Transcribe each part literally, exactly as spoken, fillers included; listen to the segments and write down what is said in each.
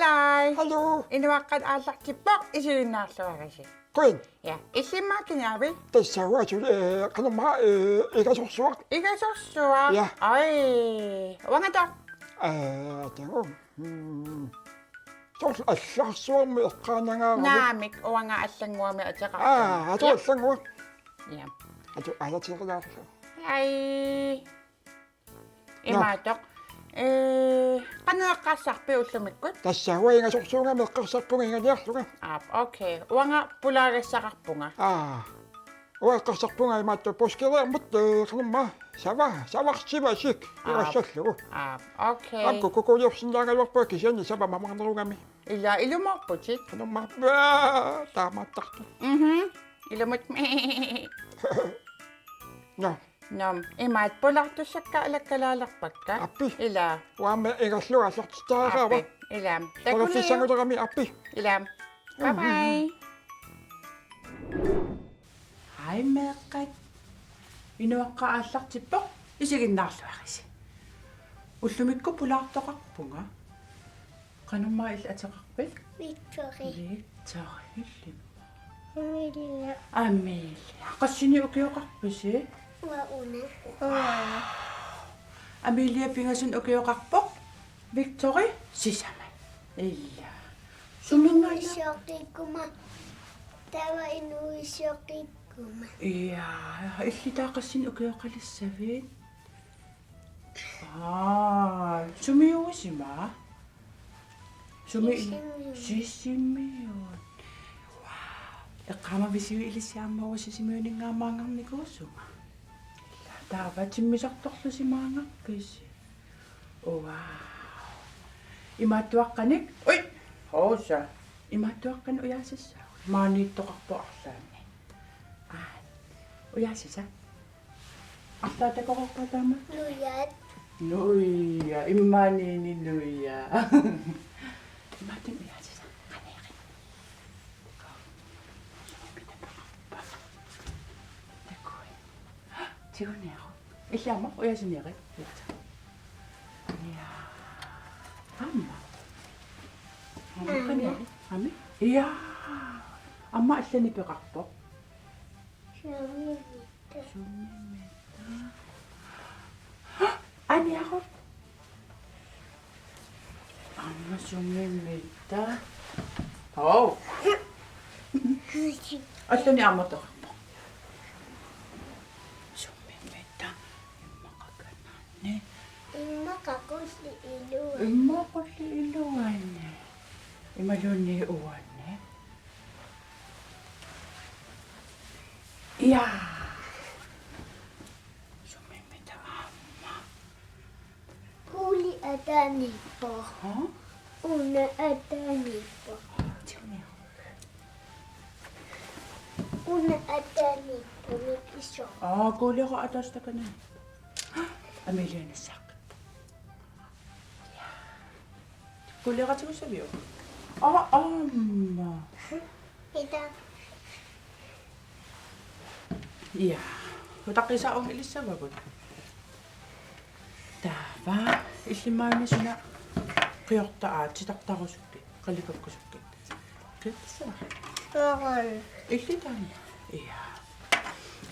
Hej. Hallo. Inuaqqat aallartippoq, isiginnaarluarisi. Qujan. Ja, illimmi kinaavit? Tassa uanga, eh, qanormaa, eh, Igasorsuaq. Igasorsuaq? Ja. Oj, uangattaq? Eh, taanna. Mm. Soorlu Allarsuarmi eqqaanangaaravit? Naamik, uanga Allannguami ateqarpunga. Aa, atu. Ja. Allannguaq. Ja. Atu, aallartilaarlugu. Hej. Nå. Imaattoq. Eh, qanoq eqqarsarpit ullumikkut? Tassa uanga Igasorsuugami eqqarsarpunga ingajarlunga. Aap, okay. Uanga pulaagassaqarpunga. Aa. Uanga eqqarsarpunga imaattoq poorskeriarmut, eh, qanormaa. Sava, savarsimasik. Aap. Igassallugu. Aap, okay. Aamma kukkuliorsinnaagaluarpunga kisianni sava mamarnerugami. Ila ilumoorputit. Qanormaa, taamaattartoq. Mhm. Ilumut. Nå. Nå, imaattoq pulaartussakka alakkalaalerpakka. Aappi. Ila. Uanga ingerlunga aallartittariaqarama. Aappi. Ila. Takuuk. Pulaarfissanngulerami aappi. Ila. Bye bye. Hej meeqqat. Inuaqqat aallartippoq, isiginnaarluarisi. Ullumikkut pulaartoqarpunga. Qanormaa illit ateqarpit? Victoria. Victoria illimmi? Amelia. Amelia. Qassinik ukioqarpisi? Uanga una. Uanga una. Amelia pingasunut ukioqarpoq. Victoria sisamat. Ila. Suminngaanniit? Inuuissiortikkuma. Taava inuuissiortikkuma. Ja, illit taava qassinik ukioqalissavit? Aa, sumiuusima? Sumi-, Sisimiut. Sisimiut. Wow. Eqqaamavisiuk ilissi aamma uanga Sisimiuninngaanneersuunga. Taava timmisartorlusi maanngarpisi. Wow. Imaattuaqqanik. Ui. Hoosa. Imaattuaqqanik ujaasissaagut. Maaniittoqarpoq arlaanni. Aa. Ujaasissat. Arlaat takoqqaarpa taama? Nuiaat. Nuiaat, immaaniinni nuiaat. Imaattunik ujaasissat, qaneerit. Takui. Tiguniaruk. Illit aamma ujaasiniarit. Ja. Aamma. Aamma qaneerit. Aamma. Ja. Aamma allanik peqarpoq. Sumiimmita. Sumiimmita. Aniaruk. Aamma sumiimmita. Hov. Allanik aamma peqarpoq. Sumiimmita. Immaqa kanaanni. Immaqa qulliit iluanni. Immaqa qulliit iluanni. Imaluunniit uanni. Ja. Sumiimmita aamma? Kuuli ataaniippoq. Haa? Una ataaniippoq. Tiuniu. Una ataaniippoq, nukisoq. Aa, kuuliara ataaseq takanani. Amelianissaq. Kuuliaratigussaviuk? Aa, aamma. Ita. Ja. Utaqqisaarunngilissavarput. Taava. Illimmi aana suna qiorta-, aa, titartarusukkit, qalipakkusukkit. Qipsa. Soorun. Illit taanna. Ja.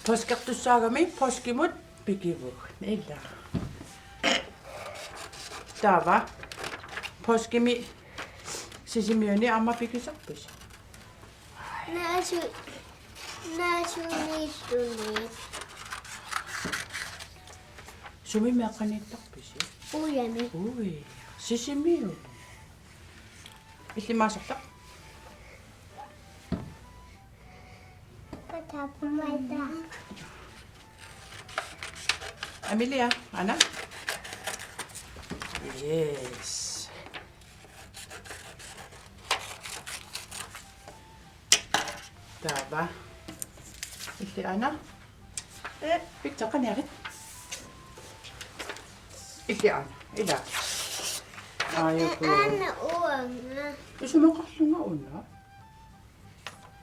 Poorskissaagami poorskimut pikivugut. Ila. Taava. Poorskimi Sisimiuni aamma pikisarpisi? Naasu-, naasuniittunit. Sumi meeqqaniittarpisi? Uiami. Ui. Sisimiuni. Illimmi aasartaq. Patappaita. Amelia, aana. Yes. Taava. Illit aana. Victor, qaneerit. Illit aana. Ila. Aajuku. Aana uanga. Isumaqarlunga una.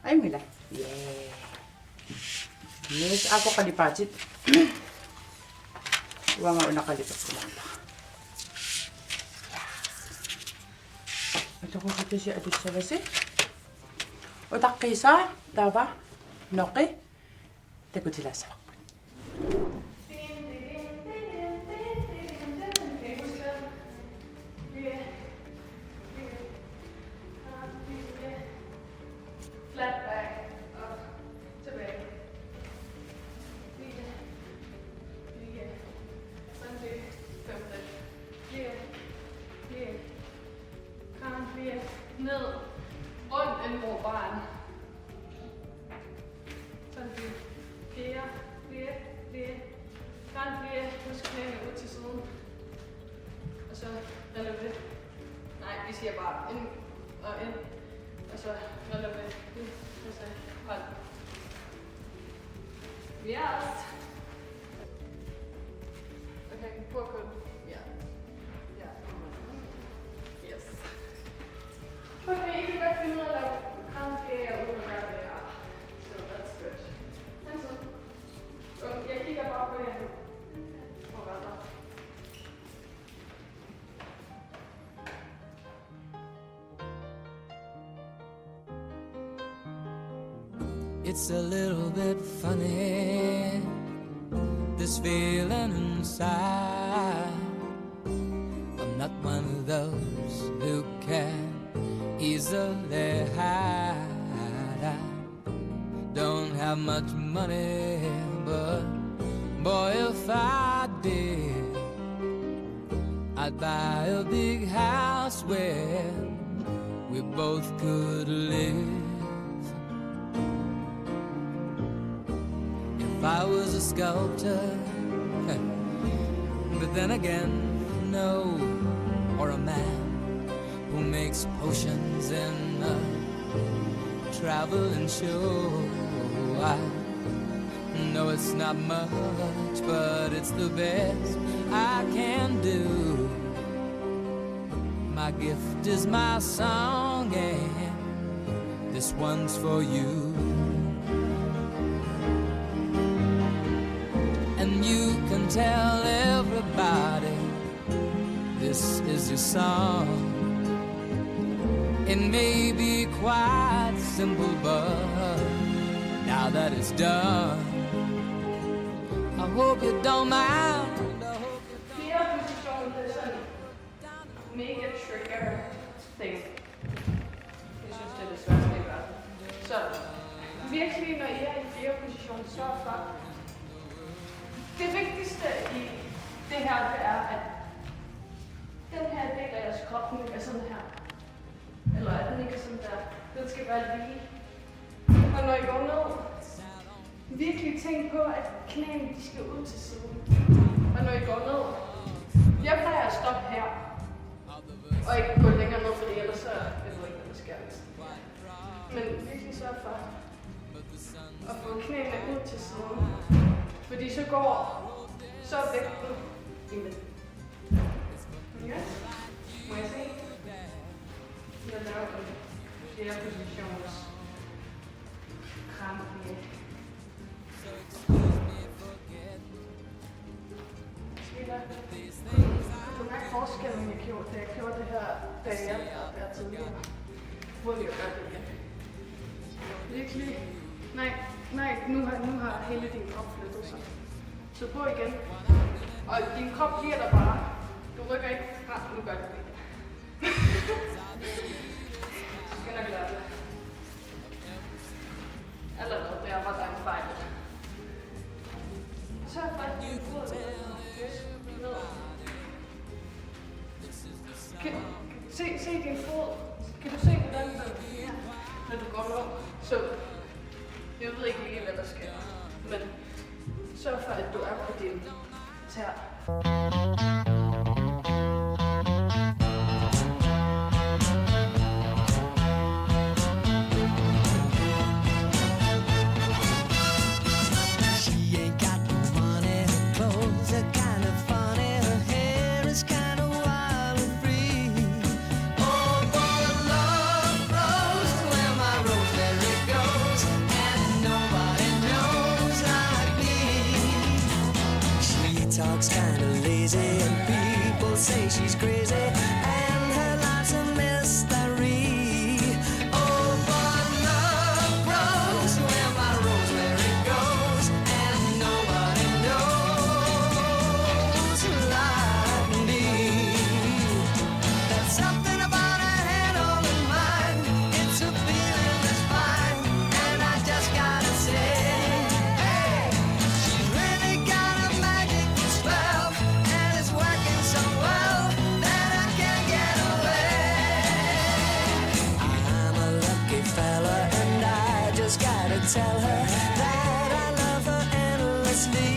Ajunngilaq. Yeah. Yes, aajuku qalipaatit. Uanga una qalipakkumaarpara. Toqusuttasi atussavasi. Utaqqiisaa taava noqi takutilaassavarput. Flat back, op, tilbage. Lige, lige. Sådan det. Femten. Lige, lige. Kom, lige. Ned. Rundt ind mod barn. Sådan det. Lige, lige, lige. Kom, lige. Husk knæene ud til siden. Og så relevé. Nej, vi siger bare ind og ind. Og så relevé. Og så hold. Yes. Okay, prøv at komme. Ja. Ja. Yes. Okay, I kan godt finde ud af at lave kramflæger uden at gøre det her. So that's good. Sådan så. Og jeg kigger bare på jer nu. Og retter. It's a little bit funny, this feeling inside. I'm not one of those who can easily hide. I don't have much money, but boy, if I did, I'd buy a big house where we both could live. If I was a sculptor, but then again, no, or a man who makes potions in a traveling show. I know it's not much, but it's the best I can do. My gift is my song, and this one's for you. And you can tell everybody this is your song. It may be quite simple, but now that it's done, I hope you don't mind. I hope you don't. Fjerde position, det er sådan mega trigger thing. Jeg synes, det er det sværeste i verden. Så virkelig, når I er i fjerde position, sørg for. Det vigtigste i det her, det er, at den her del af jeres krop, den ikke er sådan her. Eller at den ikke er sådan der. Den skal være lige. Og når I går ned, virkelig tænk på, at knæene, de skal ud til siden. Og når I går ned, jeg plejer at stoppe her. Og ikke gå længere ned, fordi ellers så, jeg ved ikke, hvad der sker. Men virkelig sørg for at få knæene ud til siden. Fordi så går, så er vægten i midten. Yes. Må jeg se? Jeg laver en fjerde positions krampe. Kunne du mærke forskellen, jeg gjorde, da jeg gjorde det her, da jeg hjalp dig der tidligere? Prøv lige at gøre det igen. Virkelig. Nej, nej, nu har, nu har hele din krop flyttet sig. Så prøv igen. Og din krop bliver der bare. Du rykker ikke fra, nu gør du det. Du skal nok lære det. Eller hvad, det er bare en fejl. Så er bare din fod. Ned. Kan, se, se din fod. Kan du se, hvordan den er, når du går ned? Så jeg ved ikke lige, hvad der sker. Men sørg for, at du er på din tær. She ain't got no money, her clothes are kinda funny, her hair is kinda wild and free. Oh, for the love grows where my rosemary goes, and nobody knows like me. She talks kinda lazy, and people say she's crazy, and her life's a mystery. Tell her that I love her endlessly,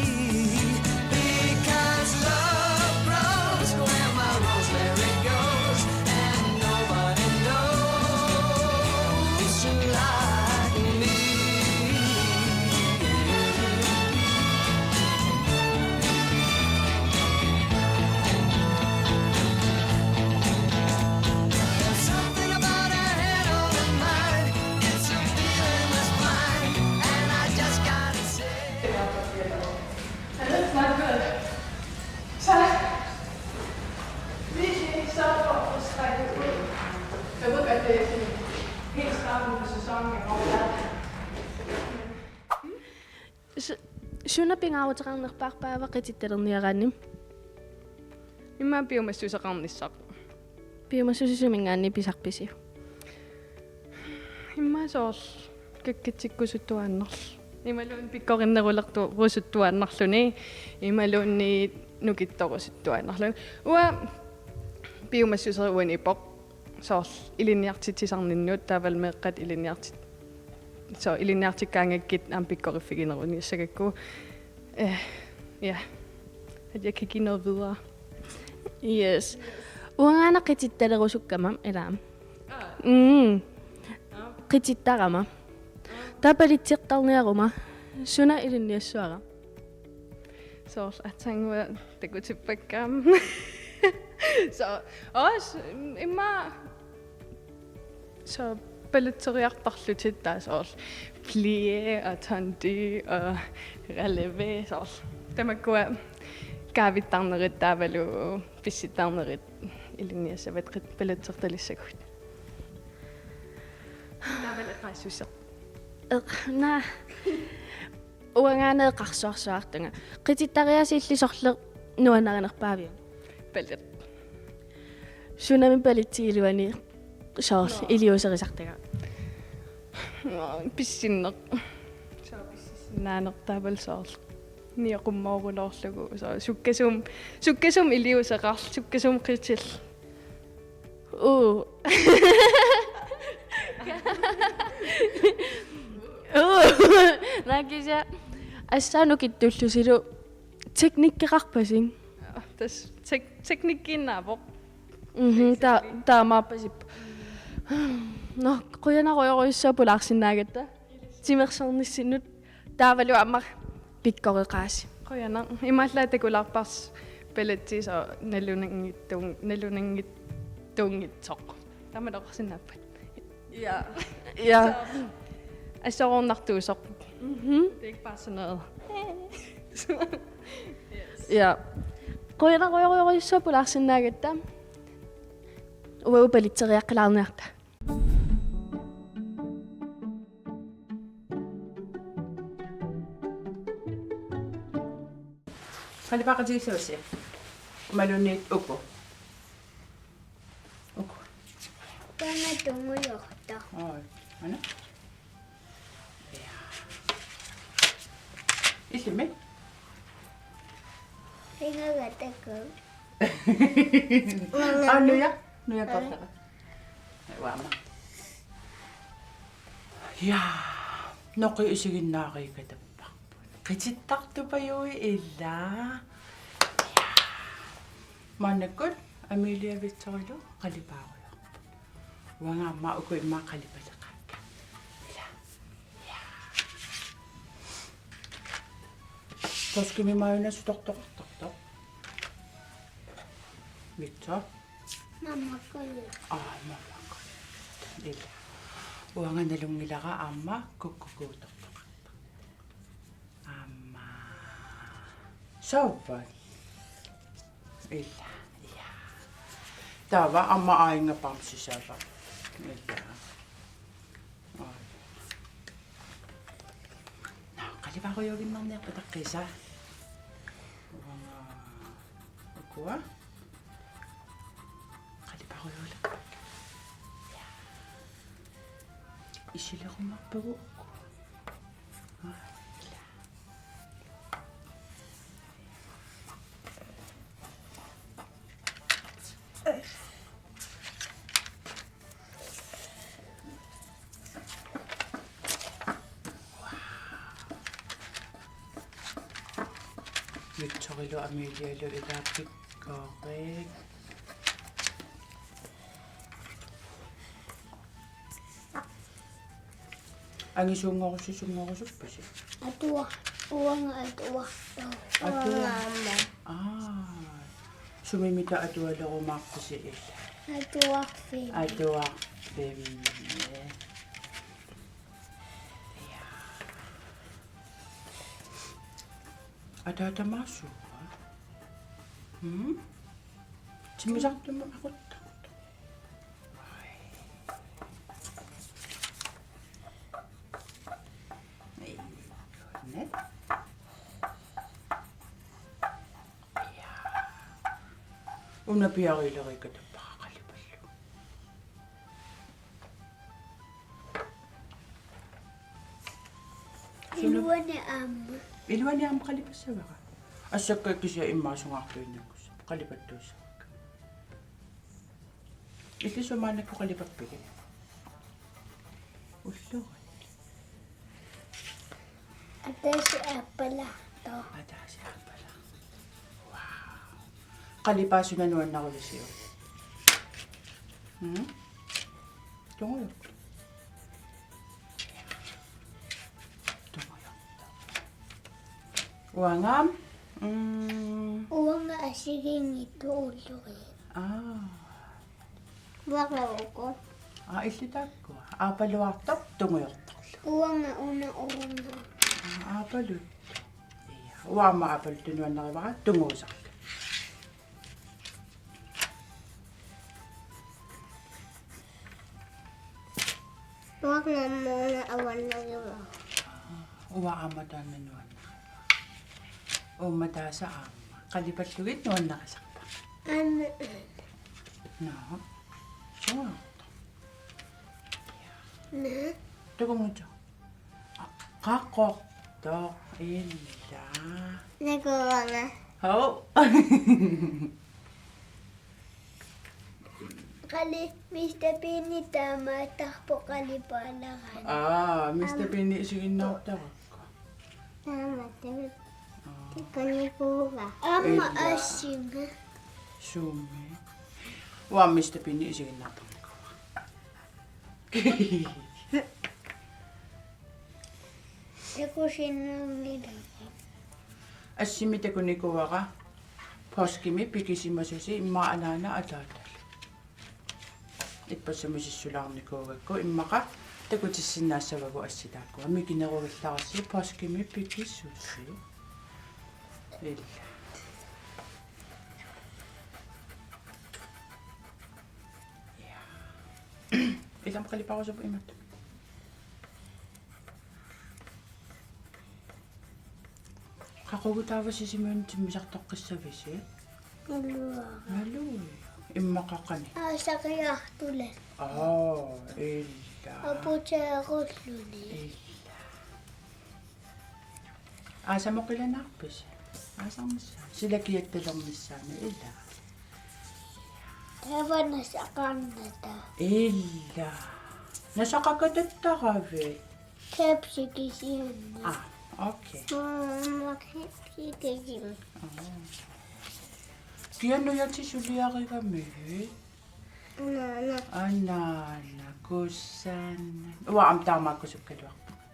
because love grows where my rosemary goes, and nobody knows like me. There's something about her head on her mind. It's a feeling that's fine, and I just gotta say. And that's not good. So, really, so what was I doing? Jeg ved godt, det er sådan helt starten på sæsonen, jeg har været. Su-, suna pingaaruteqarnerpaarpaava qitittalerniaraanni? Immaqa piumassuseqarnissaq. Piumassuseq suminngaanniit pisarpisiuk? Immaqa soorlu kakkatsikkusuttuaannarluni. Imaluunniit pikkorinnerulertorusuttuaannarluni. Imaluunniit nukittorusuttuaannarluni. Uanga piumassuseq uaniippoq. Soorlu ilinniartitsisarninnut taavalu meeqqat ilinniartit-, soorlu ilinniartikkaangakkit aamma pikkoriffiginerunissagakku. Eh, ja. At jeg kan give noget videre. Yes. Uangaana qitittalerusukkama ilaa. Mm. Qitittarama. Taava palitsertarniaruma. Suna ilinniassavara? Soorlu aatsaannguaq takutippakka. Så, også, immaqa, så paletsiartarlutit taava soorlu plie og tendu og relevé soorlu. Tamakkua kaavittarnerit taavalu pissittarnerit ilinniassavat qit-, paletsertalissagut. Taavalu eqqaassuseq. Eq-, naa. Uangaana eqqarsuarsuartunga. Qitittariaaseq illit sorleq nuannarinerpaaviuk? Palet. Sunami paletsit iluani soorlu Nå. Iliuuserisartagaq? Nå, pissinneq. Soorlu pissisinnaaneq taavalu soorlu. Nioqqummooruloorlugu. Soorlu sukkasuumik, sukkasuumik iliuuseqarlugu, sukkasuumik qitillugu. Uu. Uu. Naa kisianni assaanut kittullusilu teknikkeqarpasing. Tassa tek-, teknikkiinnaavoq. Mhm, ta-, taamaappassippoq. Nå, qujanarujorujussuaq pulaarsinnaagatta. Timersornissinnut taavalu aamma pikkoreqaasi. Qujanaq. Imaallaat takulaarparsi paletsit soorlu nalunanngitsuun-, nalunanngitsuunngitsoq. Taamatoqarsinnaappat. Ja. Ja. Assorornartuusoq. Mhm. Det er ikke bare sådan noget. Ja. Qujanarujorujussuaq pulaarsinnaagatta. Uagut paletseriaqqilaarniarta. Qalipaaqatigisavassi? Imaluunniit uku? Uku. Taanna tungujortoq. Oi, ana? Ja. Illimmi? Ringagataku. Aa, nuja? Nuja paasara. Uanga. Ja. Noqi isiginnaariikatapparput. Qitittartupajuit ilaa. Ja. Maannakkut Amelia Victorilu qalipaarujoorput. Uanga aamma uku immaqa qalipaleqaakka. Ila. Ja. Taskimi maajuna sutortoqartartoq. Victor. Mammakkut. Aa, mammakkut. Ila. Uanga nalunngilara aamma kukkukuutortoqartoq. Aamma. Soorput. Ila. Ja. Taava aamma aajuna bamsesava. Ila. Oj. Nå, qalipaarujuinnarniarput ataqqisa. Uanga. Ukua. Qalipaarujuulerput. Ja. Isilerumaarpagut uku. Aa, ila. Ilu Amelialu ilaappikkorik. Angisuunngorussuunngorusuppisi? Atuar-, uanga atuartoq. Atuar-, uanga aamma. Aa. Sumimita atualerumaarpisi ila? Atuarfimmi. Atuarfimmi. Ja. Ataatamaassuuva? Hmm? Timmisartumut aquttartoq. Ai. Ai, net. Ja. Una piareeriikatappara qalipallu. Iluani aamma. Iluani aamma qalipassavara. Assakka kisianni immaasungaartuinnakkussappat qalipattuussavakka. Illit sumaannakkut qalipappigit? Ullormi. Ataaseq aappalaartoq. Ataaseq aappalaartoq. Wow. Qalipaat suna nuannarivisiuk? Mm? Tungujortoq. Tungujortoq. Uanga, mm. Uanga assigiinngitsoq ulloriit. Aa. Uanga uku. Aa, illit taakku. Aappalaartoq tungujortoq. Uanga una uunga. Aa, aappaluttoq. Ja. Uanga aamma aappaluttoq nuannarivara tunguusarluni. Uanga aamma una uannarivara. Uanga aamma taanna nuannarivara. Uummataasa aamma. Qalipallugit nuannarisarpara. Aamma. Nå. Suu. Nå. Tukunngitsoq. Qaqortoq ila. Nakuanga. Hov. Qali, mister Bean-i taamaattarpoq qalipaalerani. Aa, mister Bean-i isiginnaartarakku. Taamaattarpoq. Aa. Takunikuuara. Aamma ila. Assinga. Sumi. Uanga mister Bean-i isiginnaartarnikuuara. Takusinnaammillugu. Assimi takunikuuara poskimi pikisimasusi immaqa anaana ataatalu. Ippassaq misissulaarnikuugakku immaqa takutissinnaassavagut assit taakkua. Mikinerugillarissi poskimi pikisusi. Ila. Ja. Ilami qalipaarusuppoq imatut. Qaqugu taava Sisimiunut timmisartoqqissavisi? Naluara. Naluara. Immaqa qanoq? Aasariartulaarluni. Aa, ila. Aputeerulluni. Ila. Aasamoqilanaarpisi? Aasarnissaa. Sila kiattalernissaanut ila. Taava nasaqarnata. Ila. Nasaqakatattaravit? Kebabsi kisianni. Aa, okay. Mama kebabsi kisianni. Aa. Kia nujatit suliarigami? Anaana. Anaana, kusanna. Uanga aamma taamaakkusukkaluarpunga.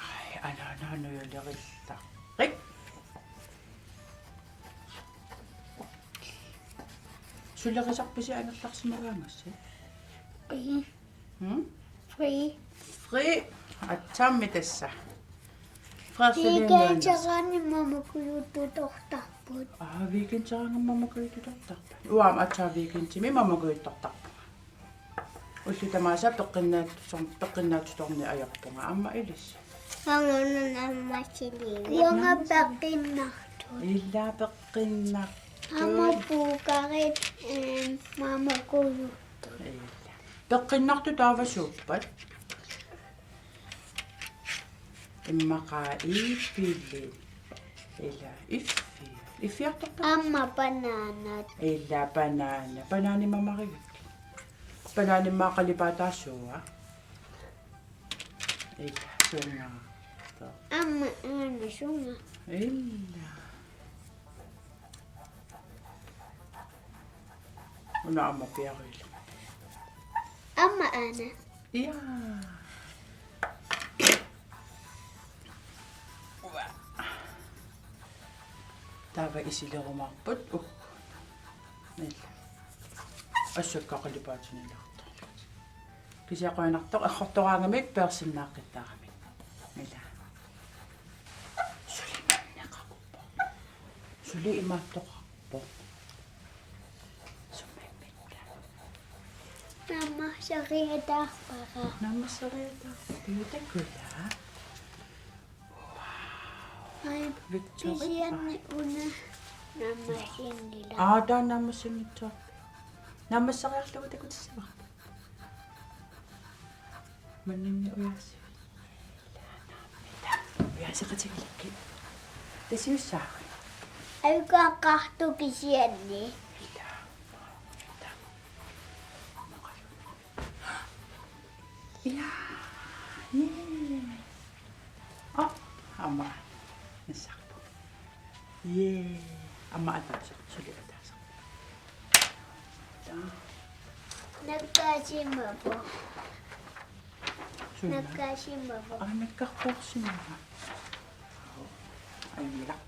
Ai, anaana nujalerillaqi. Sulerisarpisi angerlarsimagaangassi? Ii. Hmm? Free. Free. Aatsaammi tassa. Free sulianuannas. Weekenderaanni mamakujuuttutortarput. Aa, weekenderaanni mamakujuuttutortarput. Uanga aatsaat weekendimi mamakujuuttortarpunga. Ullut tamaasa peqqinnaatsut-, peqqinnaatsuttorneq ajorpunga aamma ilissi. Uanga peqqinnartut. Ila peqqinnartut. Aamma puukarit, eem, mamakujuuttut. Ila. Peqqinnartut taava suuppat? Immaqa iippili. Ila iffi. Iffiartortarpisi? Aamma banaanat. Ila banaana. Banaanit mamarigakkit? Banaanit immaqa qalipaataassuua. Ila suunga. Aamma aana sunga. Ila. Una aamma piaruillu. Aamma aana. Ia. Taava isilerumaarput. Uh. Ila. Assakka qalipaatinilaartoq. Kisianni qujanartoq errortoraangamik peersinnaaqqittaaramik. Ila. Suli manneqarpoq. Suli imaattoqarpoq. Sumimmitta. Naammasseriataarpara. Naammasseriataarpara. Piutakula. Ai, Victoria. Kisianni una naammassinngilara. Aa, taava naammassinngitsoorpoq. Naammasseriarlugu takutissavara. Manninni ujaasi. Ujaaseqatigilakkit. Tasiussaaq. Ajukaaqartoq kisianni. Ia. Ia. Aa, aamma. Nassarpoq. Ia. Aamma ataaseq, suli ataaseq. Taa. Nakkaasimavoq. Suna. Nakkaasimavoq. Aa, nakkarpoorsimavoq. Ajunngilaq.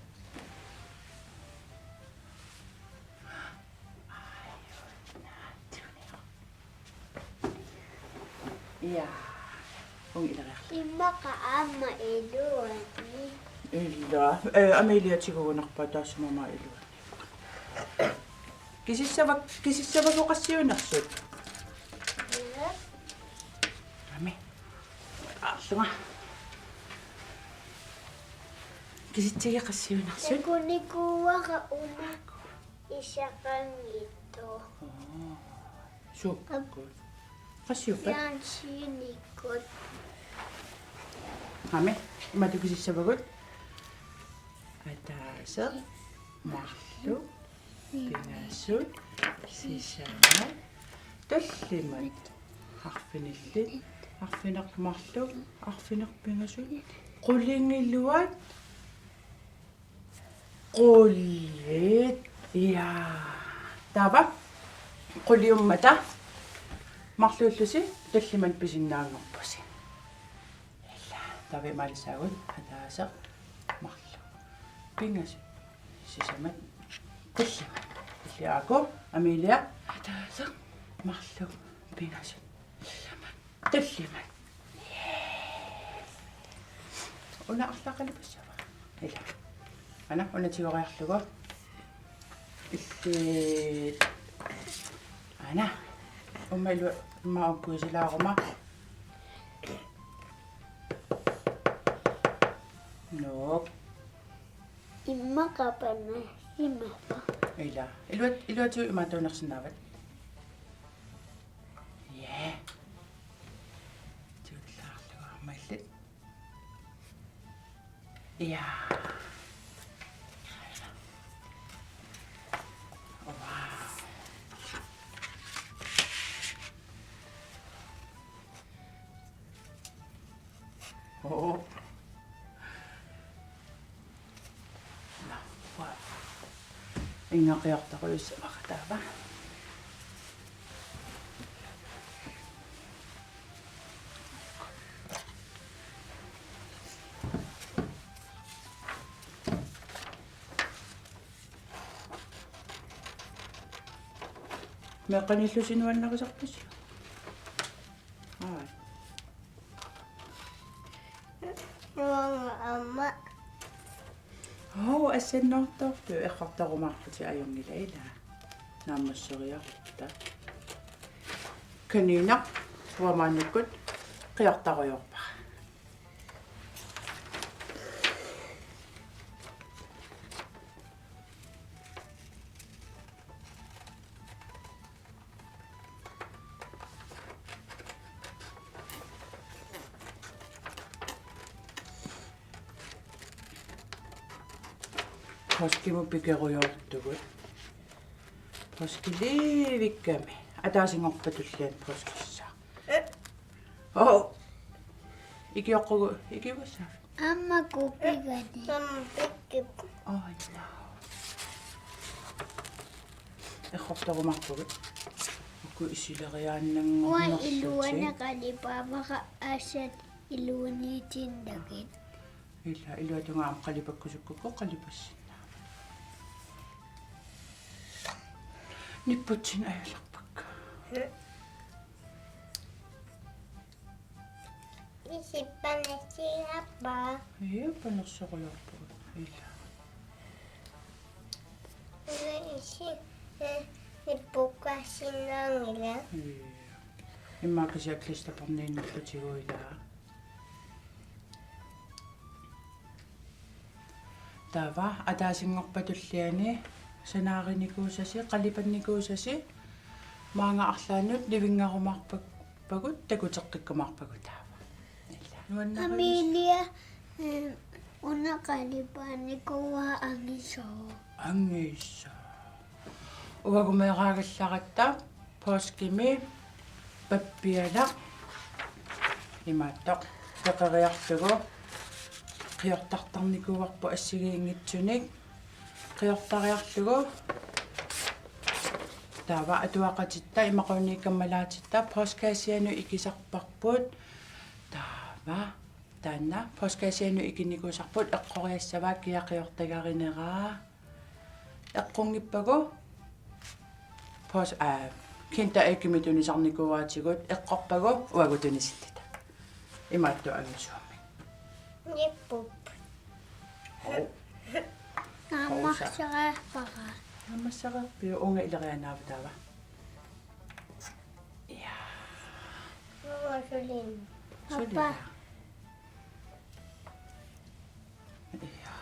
Ia. Uunga ileriarlugu. Immaqa aamma iluani. Ila. Eh, Amelia tigugunarpaa taassuma aamma iluani. Kisissavak-, kisissavagut qassiunersut? Ia. Aami. Aarlunga. Kisitsigit qassiunersut? Takunikuuara una isaqanngitsoq. Oo. Sukkut. Qassiuppat? Fjernsynikkut. Aami, imatut kisissavagut. Ataaseq, marluk, pingasut, sisamat, tallimat, arfinillit, arfineq-marluk, arfineq-pingasut, qulingiluat, qulit. Ia. Taava. Quliummata. Marluullusi tallimat pisinnaanngorpusi. Ila. Taava imaalissaagut. Ataaseq. Marluk. Pingasut. Sisamat. Tallimat. Illiaaku. Amelia. Ataaseq. Marluk. Pingasut. Sisamat. Tallimat. Una arlaat qalipassava? Ila. Aana, una tigoriarlugu. Illit. Aana. Uumma ilua, uumma aappuisilaaruma. Nuuk. Immaqa panasimavoq. Ila. Iluat-, iluatigut imaattuunersinnaavat. Ja. Tullaarlugu aamma illit. Ja. Wow. Oo. Naappa. Ingaqiortarujussuara taava. Meeqqanillusi nuannarisarpisi? Aa. Nuanga aamma. Hov, assannoortorput errortarumaarputit ajunngilaq ilaa. Naammasseriarutta. Kaninaq, uanga maannakkut qiortarujoorpara. Poskimut pikerujoortugut. Poskilivikkami. Ataasinngorpat tulliani poskissaaq. Oo. Ikioqqugu, ikiugassaavit? Aamma kupigaani. Aamma pikkip. Aajna. Errortorumaarpugut. Uku isileriaannanngornersutit. Uanga iluanaqalipaavara aasiit iluaniitinnagit. Ila, iluatungaa aamma qalipakkusukkukku qalipassinnaammat. Nipputsinni ajulerpakka. Isippanersiarpa? Ii, panersorujoorpugut. Ila. Ila isi, eh, nippukkaassinnaanngilaq. Ii. Immaqa kisianni klisterbordiinnarlutigu ila. Taava ataasinngorpat tulliani sanaarinikuusasi, qalipannikuusasi, maanga arlaannut livinggarumaarpakka. Pagut takuteqqikkumaarpagut taava. Ila. Nuannaris. Amelia, eh, una qalipaanikuuara angisooq. Angisooq. Uagut meeraagallaratta poorskimi pappiala imaattoq peqeriarlugu qiortartarnikuuarput assigiinngitsunik. Qiortariarlugu. Taava atuaqatitta, imaluunniit kammalaatitta, postkassianut ikisarparput. Taava, taanna, postkassianut ikinnikuusarput, eqqoriassavaa kia qiortagarinera. Eqqunngippagu, post-, aa, Kinter Eggimi tunisarnikuuaatigut, eqqorpagu, uagut tunisilluta. Imaattoq angisuumik. Nippup. Hov. Naammassareerpara. Naammassareerpiuk uunga ileriaannaava taava? Ja. Uunga sulin. Sulin. Appa. Ja.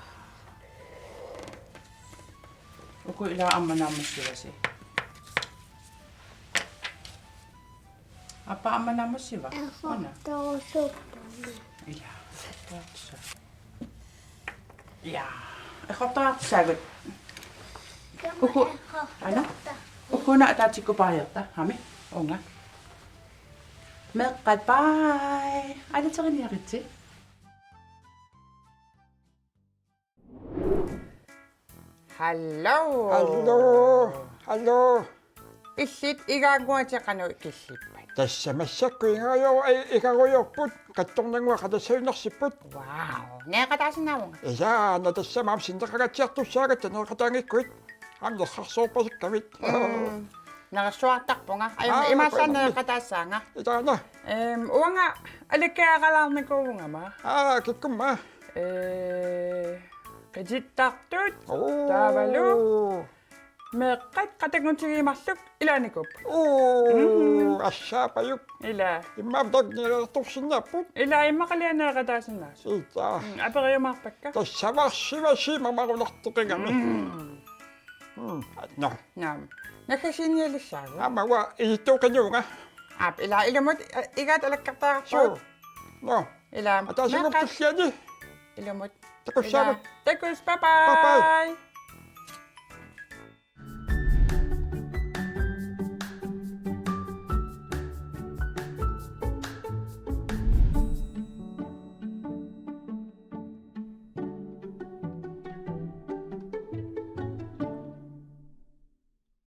Uku ila aamma naammassivasi. Appa aamma naammassiva? Una. Errortorusuppara. Ila. Taatsa. Ja. Errortorusuppara. Uku. Ana. Ukuna ataatsikkut paajarta. Aami. Uunga. Meeqqat, bye. Aalateriniaritsi. Hallo. Hallo. Hallo. Illit igaannguatit qanoq ikillippat? Tassa massakkut igarujo-, i-, igarujoorput, kattornannguaq qatassajunnaarsipput. Wow. Nereqataasinnaavunga? Ila, una tassami aamma sinneqangatsiartussaagatta nereqataanngikkuit. Aamma nerrarsuarpasukkamik. Mm. Nerersuartarpunga. Ajunngilaq, aa, imaassaaq qanoq nereqataassaanga. Ila una. Ehm, uanga alikkagaqalaarnikuuvunga aamma. Aa, kikkumma? Ee, qitittartut. Oo. Taavalu meeqqat qatanngutigiit marluk ilaanikuupput. Oo, mhm, assaapajuk. Ila. Immaqa taanna nereqatorsinnaapput. Ila, immaqa qalianeeqataasinnaasut. Ila. Mm, aperiumaarpakka. Tassavarsivasi mamarunartoqigami. Mm. Mm, no. Naam. Naggasiinialissaagut. Aamma uanga iittoqinnuunga. Aap, ila ilumut, eh, igaat alakkartariaqarpugut. Suu. No. Ila. Ataasinngorpat tulliani. Ilumut. Takussaagut. Ila. Takuss, bye bye. Bye bye.